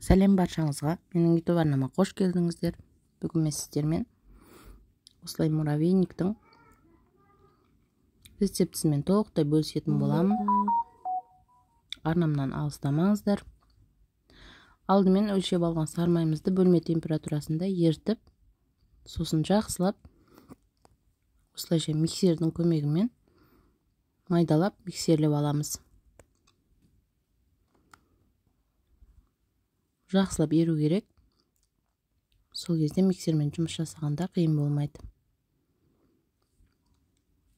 Сәлем баршаңызға, менің YouTube арнама қош келдіңіздер. Бүгін мен сіздермен осылай муравейниктің рецептісімен толықтай бөлісетін боламын. Арнамнан алыстамаңыздар. Алдымен өлшеп алған сармайымызды бөлме температурасында ерітіп, сосын жақсылап осылайша миксердің көмегімен майдалап миксерлеп аламыз. Жақсылап еру керек. Сол кезде миксермен жұмыс жасағанда қиын болмайды.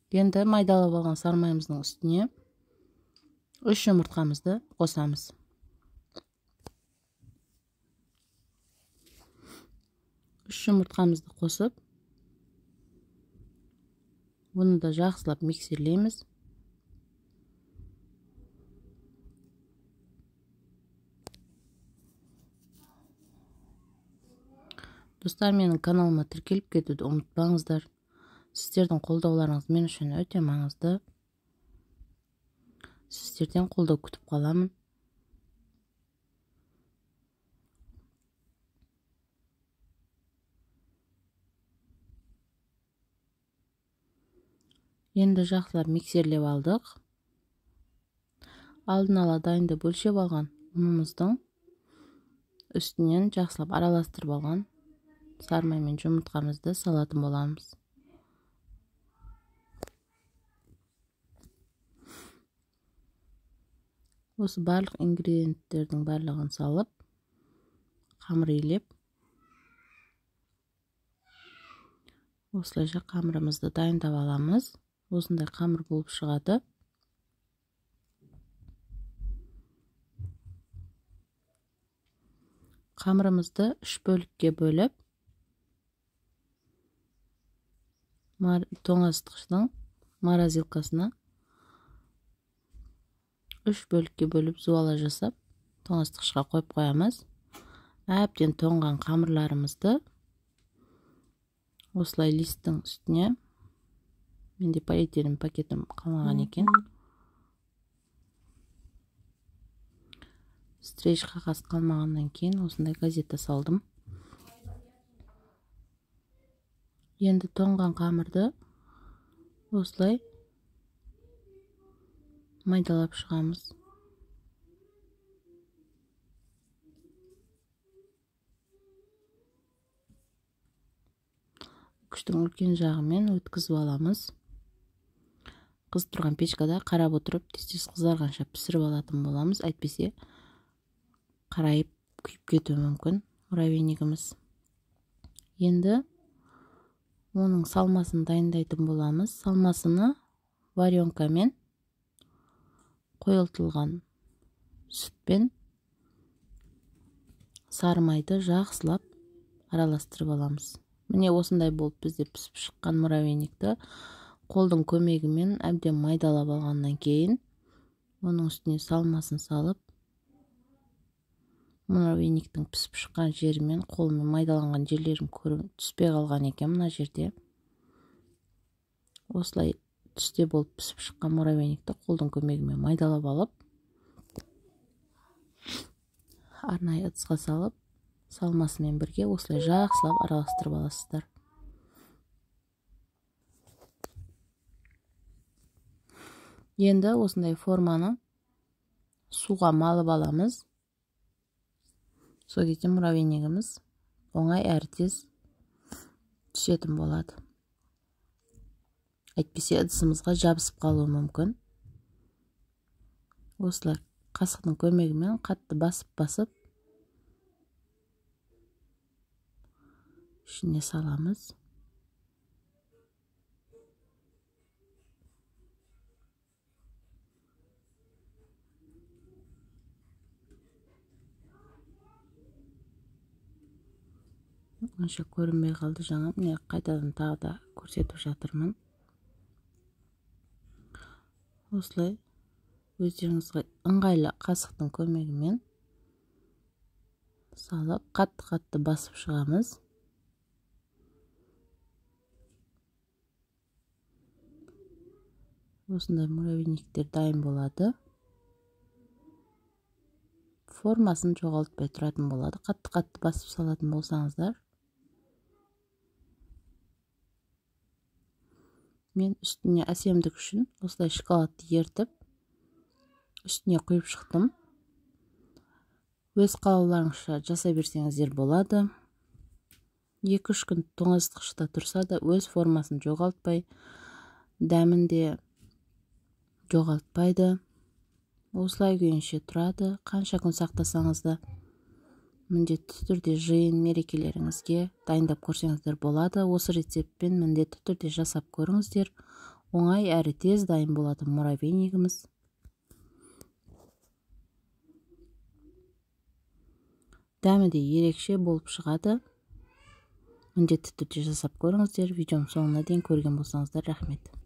Енді майдалап алған сармайымыздың үстіне 3 жұмыртқамызды қосамыз. 3 жұмыртқамызды қосып, бұны да жақсылап миксерлейміз. Достар, менің каналыма тіркеліп кетуді ұмытпаңыздар. Сіздердің қолдауларыңыз мен үшін өте маңызды. Сіздерден қолдау күтіп қаламын. Енді жақсылап миксерлеп алдық. Алдын ала дайындап өлшеп алған ұнымыздың үстінен жақсылап араластырып алған сармай мен жұмыртқамызды салатын боламыз. Осы барлық ингредиенттердің барлығын салып, қамыр илеп, осылайша қамырымызды дайындап аламыз. Осындай қамыр болып шығады. Қамырымызды 3 бөлікке бөліп, тоңазытқыштың морозилкасына 3 бөлікке бөліп зуала жасап, тоңазытқышқа қойып қоямыз. Әбден тоңған қамырларымызды осылай листтің үстіне, менде полиэтилен пакетім қалмаған екен, стрейч қағаз қалмағаннан кейін осындай газета салдым. Енді тоңған қамырды осылай майдалап шығамыз. Күштің үлкен жағымен өткізіп аламыз. Қызып тұрған печкада қарап отырып, тез-тез қызарғанша пісіріп алатын боламыз. Әйтпесе қарайып күйіп кетуі мүмкін муравейнигіміз. Енді оның салмасын дайындайтын боламыз. Салмасыны варенкамен, қойылтылған сүтпен сары майды жақсылап араластырып аламыз. Міне осындай болып бізде пісіп шыққан муравейникті қолдың көмегімен әбден майдалап алғаннан кейін оның үстіне салмасын салып, муравейниктің пісіп шыққан жерімен қолмен майдаланған жерлерім көрініп түспей қалған екен мына жерде. Осылай түсте болып пісіп шыққан муравейникті қолдың көмегімен майдалап алып, арнайы ыдысқа салып, салмасымен бірге осылай жақсылап араластырып аласыздар. Енді осындай форманы суға малып аламыз. Сол кезде муравейнигіміз оңай әрі тез түсетін болады. Әйтпесе ыдысымызға жабысып қалуы мүмкін. Осылай қасықтың көмегімен қатты басып-басып ішіне саламыз. Онша көрінбей қалды жаңа, міне қайтадан тағы да көрсетіп жатырмын. Осылай өздеріңізге ыңғайлы қасықтың көмегімен салып, қатты-қатты басып шығамыз. Осындай муравейниктер дайын болады. Формасын жоғалтпай тұратын болады. Қатты-қатты басып салатын болсаңыздар. Мен үстіне әсемдік үшін осылай шоколадты ертіп, үстіне құйып шықтым. Өз қалауларыңызша жасай берсеңіздер болады. 2-3 күн тоңазытқышта тұрса да өз формасын жоғалтпай, дәмін де жоғалтпайды. Осылай күйінше тұрады. Қанша күн сақтасаңыз да міндетті түрде жиын мерекелеріңізге дайындап көрсеңіздер болады. Осы рецептпен міндетті түрде жасап көріңіздер. Оңай әрі тез дайын болатын муравейнигіміз. Дәмі де ерекше болып шығады. Міндетті түрде жасап көріңіздер. Видеоның соңына дейін көрген болсаңыздар, рахмет.